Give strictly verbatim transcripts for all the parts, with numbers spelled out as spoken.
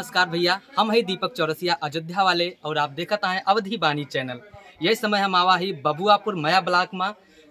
नमस्कार भैया, हम है दीपक चौरसिया अयोध्या वाले और आप देखत हैं अवधी बानी चैनल। यही समय हम आवा ही बबुआपुर मया ब्लॉक में,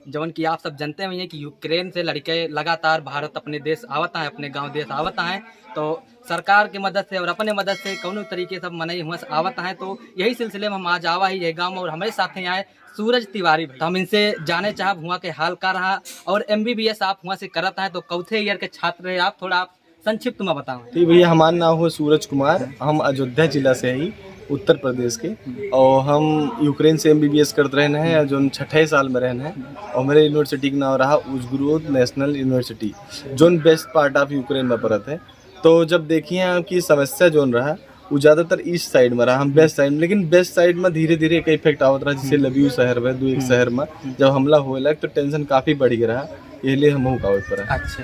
जवन कि आप सब जानते हुए हैं कि यूक्रेन से लड़के लगातार भारत अपने देश आवत हैं, अपने गांव देश आवत हैं। तो सरकार के मदद से और अपने मदद से कौनो तरीके से मनई हुआ से आवत हैं। तो यही सिलसिले में हम आज आवा ही यह गांव में और हमारे साथ हैं आए सूरज तिवारी भाई। तो हम इनसे जाने चाहब हुआ के हाल का रहा और एमबीबीएस आप हुआ से करत हैं, तो कौथे ईयर के छात्र रहे आप, थोड़ा आप संक्षिप्त में बताओ। जी भैया, हमार नाम हो सूरज कुमार, हम अयोध्या जिला से ही, उत्तर प्रदेश के, और हम यूक्रेन से एमबीबीएस करत रहन हैं, जो छठे साल में रहन हैं, और मेरे यूनिवर्सिटी के नाम रहा उजगुरोद नेशनल यूनिवर्सिटी, जोन वेस्ट पार्ट ऑफ यूक्रेन में पड़त है। तो जब देखिए आपकी समस्या जोन रहा, वो ज़्यादातर ईस्ट साइड में रहा, हम वेस्ट साइड में, लेकिन वेस्ट साइड में धीरे धीरे एक इफेक्ट आवत रहा, जैसे लवियू शहर में, दो एक शहर में जब हमला होए लग तो टेंशन काफ़ी बढ़ गया रहा, यही लिए हम का पर। अच्छा,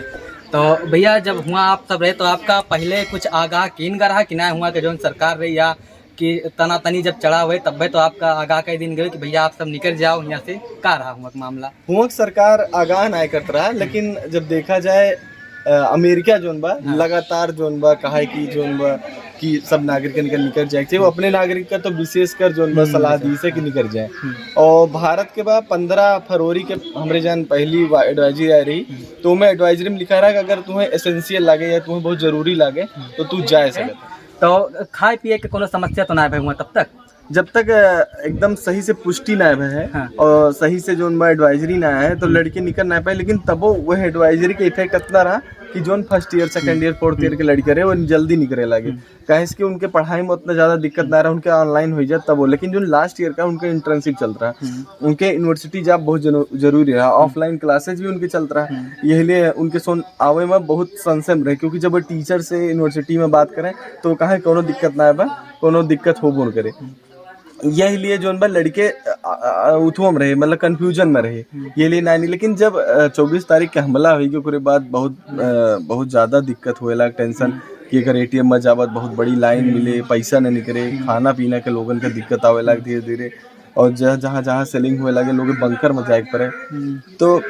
तो भैया, जब हुआ आप सब रहे तो आपका पहले कुछ आगाह कीन गा रहा कि ना हुआ कि जौन सरकार रही या कि तना तनी जब चढ़ा हुए तब तो आपका आगाह कई दिन गए कि भैया आप सब निकल जाओ यहाँ से, का रहा हुआ मामला? हुआ सरकार आगाह ना करत रहा, लेकिन जब देखा जाए, अ, अमेरिका जोन बा, हाँ। लगातार जोन बा, कहा है कि जोन बा कि सब नागरिकन के निकल जाए के चाहिए। वो अपने नागरिक का तो विशेष कर जोन बा हम्म, सलाह बिल्कुल। दी से कि निकल जाए। हम्म। और भारत के बा पन्द्रह फरवरी के हमरे जान पहली वा-, एडवाइजरी आ रही, हम्म। तो मैं एडवाइजरी में लिखा रहा कि अगर तुम्हें एसेंशियल लागे या तुम्हें बहुत जरूरी लागे, हम्म। तो तू जा सकत है। तो खाए पिए के कोनो समस्या तो ना भय हुआ तब तक? जब तक, अ, एकदम सही से पुष्टि ना भय है हाँ। और सही से जोन बा एडवाइजरी ना है, तो हम्म। लड़के निकल ना पाए, लेकिन तबो वह एडवाइजरी के इफेक्ट इतना रहा कि जोन फर्स्ट ईयर, सेकंड हम्म। ईयर, फोर्थ ईयर हम्म। के लड़के रहे, वो जल्दी निकले लगे। हम्म। काहे से कि उनके पढ़ाई में उतना ज़्यादा दिक्कत ना रहा, उनके ऑनलाइन हो जाए तब वो। लेकिन जोन लास्ट ईयर का उनका इंटर्नशिप चलत रहा, हम्म। उनके यूनिवर्सिटी जाब बहुत जनो-, जरूरी रहा, हम्म। ऑफलाइन क्लासेज भी उनके चलत रहा। हम्म। यही लिए उनके सोन आवे में बहुत संशय में रहे, क्योंकि जब वो टीचर से यूनिवर्सिटी में बात करें तो कहें कोनो दिक्कत ना बा, कोनो दिक्कत होबो न करे। हम्म। यही लिए जोन बा लड़के, अ, अ, अ, उथुआ में रहे, मतलब कन्फ्यूजन में रहे, हम्म। ये लिए ना नहीं। लेकिन जब, अ, चउबीस तारीख के हमला हुई, ओकरे बाद बहुत, हम्म। अ, बहुत ज़्यादा दिक्कत होए लाग, टेंशन हम्म। कि अगर एटीएम में जाबत बहुत बड़ी लाइन हम्म। मिले, पैसा न निकले, हम्म। खाना पीना के लोगन के दिक्कत आवे लाग हम्म। धीरे धीरे, और जहाँ, जहाँ, जहाँ सेलिंग होए लागे, लोग बंकर में जाए के पड़े। हम्म। तो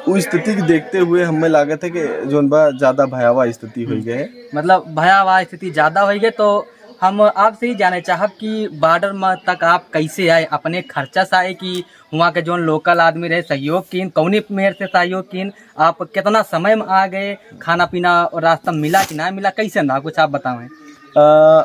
उस स्थिति के देखते हुए हमें लागत है कि जोन बा ज़्यादा भयावह स्थिति हो हम्म। गए है। मतलब भयावह स्थिति ज़्यादा हो गए, तो हम आपसे ही जाने चाहब कि बॉर्डर में तक आप कैसे आए, अपने खर्चा से आए कि वहाँ के जोन लोकल आदमी रहे सहयोग कीन, कौनी मेर से सहयोग कीन, आप कितना समय में आ गए, खाना पीना और रास्ता मिला कि ना मिला, कैसे ना, कुछ आप बतावें। अ,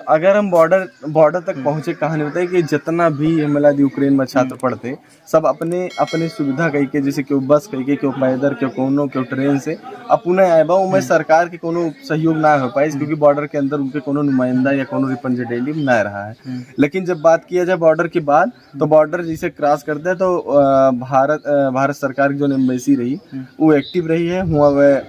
अगर हम बॉर्डर, बॉर्डर तक हम्म। पहुँचे, कहानी बताए कि जितना भी हमला यूक्रेन में छात्र हम्म। पढ़ते, सब अपने, अपने सुविधा कई के, जैसे केहू बस कई के, केहू पैदल, केहू कोनो, केहू ट्रेन से अपने आए बा, ओमे हम्म। सरकार के कोनो सहयोग ना हो पाए, हम्म। क्योंकि बॉर्डर के अंदर उनके कोनो नुमाइंदा या कोनो रिप्रेजेंटेटिव ना रहा है। हम्म। लेकिन जब बात किया जाए बॉर्डर के बाद, तो हम्म। बॉर्डर जैसे क्रॉस करते हैं, तो, अ, भारत, अ, भारत सरकार की जो एम्बेसी रही, हम्म। वो एक्टिव रही है, हुआ वह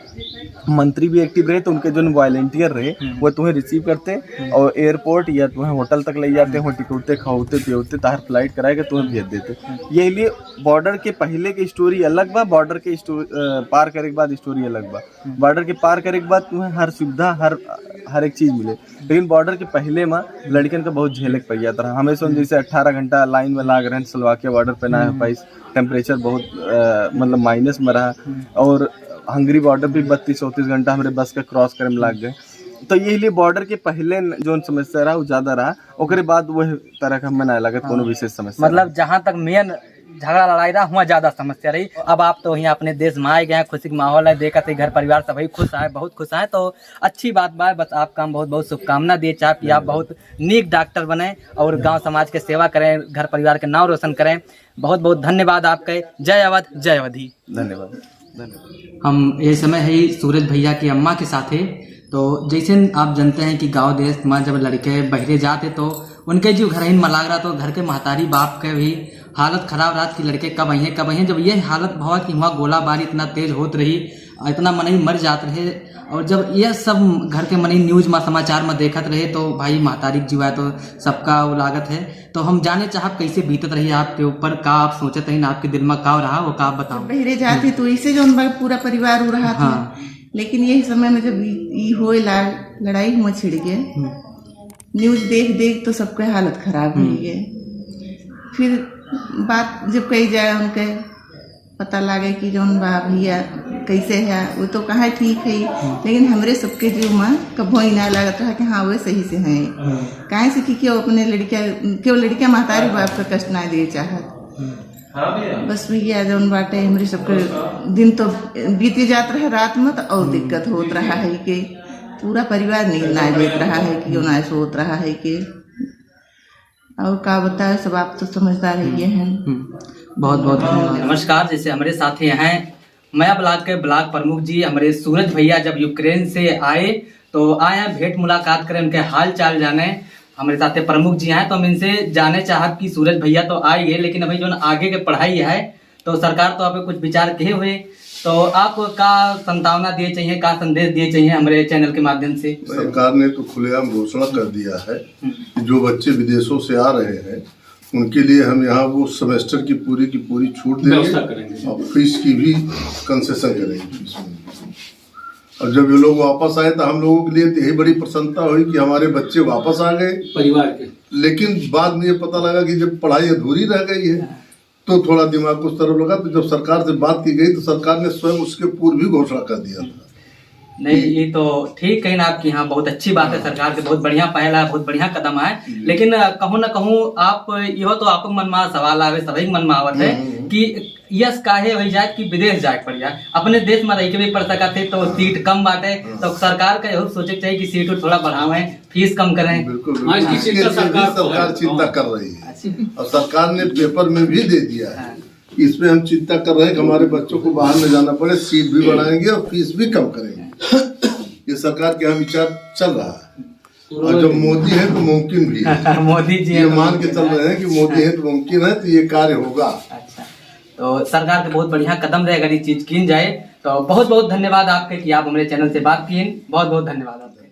मंत्री भी एक्टिव रहे, तो उनके जो वॉलंटियर रहे, हम्म। वो तुम्हें रिसीव करते हम्म। और एयरपोर्ट या तुम्हें होटल तक ले जाते, हम्म। वहाँ टिकटते, खवाते, पियोते, ताहर फ्लाइट कराए के तुम्हें भेज देते। हम्म। यही लिए बॉर्डर के पहले के स्टोरी अलग बा, बॉर्डर के स्टो-, अ, पार करे के बाद स्टोरी अलग बा। हम्म। बॉर्डर के पार करे के बाद तुम्हें हर सुविधा, हर, हर एक चीज़ मिले, लेकिन बॉर्डर के पहले में लड़कन का बहुत झेले के पड़ जाता रहा। हमें सुन हम्म। जैसे अठारह घंटा लाइन में लाग रहे हैं, स्लोवाकिया बॉर्डर पे ना हो हम्म। पाई, टेम्परेचर बहुत, अ, मतलब माइनस में रहा, हम्म। और हंगरी बॉर्डर पे बत्तीस चौंतीस घंटा हमरे बस का क्रॉस करे में लाग गए। तो यही लिए बॉर्डर के पहले न-, जोन समस्या रहा, वो ज़्यादा रहा, ओकरे बाद वह तरह का हमें ना लागत कोनो हाँ। विशेष समस्या मतलब रहा। जहाँ तक मेन झगड़ा लड़ाई रहा, हुआ ज़्यादा समस्या रही। अब आप तो यहाँ अपने देश में आए गए हैं, खुशी का माहौल है, देखा थे घर परिवार सभी खुश आए, बहुत खुश आए, तो अच्छी बात बा। बस आपका हम बहुत बहुत शुभकामना दिए चाहब कि आप धन्यवाद। बहुत नीक डॉक्टर बने और गांव समाज के सेवा करें, घर परिवार के नाम रोशन करें। बहुत बहुत धन्यवाद आपके। जय अवध, जय अवधी। धन्यवाद, धन्यवाद। हम ये समय है सूरज भैया की अम्मा के साथ है। तो जैसे आप जानते हैं कि गांव देश में जब लड़के बहरे जाते तो उनके जो घर ही में लाग रहा, तो घर के महतारी बाप के भी हालत खराब रहत कि लड़के कब आइए, कब आइए। जब ये हालत बहुत कि वहाँ गोलाबारी इतना तेज होत रही, इतना मनई मर जात रहे, और जब ये सब घर के मनई न्यूज में, समाचार में देखत रहे, तो भाई महतारी के जीवा तो सबका वो लागत है। तो हम जाने चाहब कैसे बीतत रही आपके ऊपर, का आप सोचत रही ना, आपके दिल में का रहा, वो का आप बताओ। जब बहरे जात ही तो इसे जौन बा पूरा परिवार उ रहत हाँ। है। लेकिन यही समय में जब ई, ई होए लाग, लड़ाई हुआ छिड़ गए, हम्म। न्यूज देख देख तो सबके हालत खराब हो हम्म। गए। फिर बात जब कही जाए उनके पता लागे कि जौन बा भैया कैसे है, वो तो कहा ठीक है, लेकिन हमरे सबके जीव में कभो ही ना लागत रहा कि हाँ, वे सही से हैं। काहे से कि केहू अपने लड़का, केहू लड़का महतारी बाप का कष्ट ना दे चाहत। बस भैया, जौन बाटे, हमरे सबके दिन तो बीते जात रहा रात में, तो और दिक्कत होत रहा है कि पूरा परिवार नींद ना लेत रहा है कि केहू ना सोत रहा है कि। और का बताए, सब आप तो समझदार ही हैं। हम्म, बहुत बहुत धन्यवाद। नमस्कार, जैसे हमरे साथ ही हैं मया ब्लॉक के ब्लॉक प्रमुख जी, हमरे सूरज भैया जब यूक्रेन से आए तो आए हैं भेंट मुलाकात करें, उनके हाल चाल जाने। हमरे साथे प्रमुख जी हैं तो हम इनसे जाने चाहब कि सूरज भैया तो आए गए, लेकिन अभी जौन आगे के पढ़ाई है तो सरकार तो आप कुछ विचार किहे हुए, तो आप का संतावना दिए चाहिए, का संदेश दिए चाहिए हमरे चैनल के माध्यम से? सरकार ने तो खुलेआम घोषणा कर दिया है कि जो बच्चे विदेशों से आ रहे हैं, उनके लिए हम यहाँ वो सेमेस्टर की पूरी की पूरी छूट देंगे व्यवस्था करेंगे। और फीस की भी कंसेशन करेंगे फीस में। और जब ये लोग वापस आए तो हम लोगों के लिए तो यही बड़ी प्रसन्नता हुई कि हमारे बच्चे वापस आ गए। परिवार के। लेकिन बाद में ये पता लगा कि जब पढ़ाई अधूरी रह गई है, तो थोड़ा दिमाग को उस तरफ लगा। तो जब सरकार से बात की गई तो सरकार ने स्वयं उसके पूर्व भी घोषणा कर दिया था। नहीं, ये तो ठीक कहीं ना आपकी, हाँ, बहुत अच्छी बात है। हाँ। सरकार के बहुत बढ़िया पहल है, बहुत बढ़िया कदम है। जी। लेकिन, अ, कहूँ ना कहूँ आप, यह तो आपके मन में सवाल आवे, सभी के मन में आवत है हम्म, हम्म। कि यस काहे वही जाए कि विदेश जाए पड़ जाए, अपने देश में रह के भी पढ़ सकत है, तो हाँ। सीट कम बाटे, हाँ। तो सरकार का यही सोचे के चाहिए कि सीट थोड़ा बढ़ावें, फीस कम करें। बिल्कुल, हाँ, बिल्कुल। इसकी इसके चिंता लिए भी सरकार को सरकार है। चिंता कर रही है। अच्छा। और सरकार ने पेपर में भी दे दिया है। हाँ। इसमें हम चिंता कर रहे हैं कि हमारे बच्चों को बाहर न जाना पड़े, सीट भी बढ़ाएंगे और फीस भी कम करेंगे। ये सरकार के यहाँ विचार चल रहा है। और जब मोदी है तो मुमकिन भी है। मोदी जी ये हैं तो मान के मुमकिन चल है। रहे हैं कि मोदी है तो मुमकिन है, तो ये कार्य होगा। अच्छा, तो सरकार के बहुत बढ़िया कदम रहे अगर ये चीज कीन जाए। तो बहुत बहुत धन्यवाद आपके कि आप हमारे चैनल से बात किए, बहुत बहुत धन्यवाद आपका।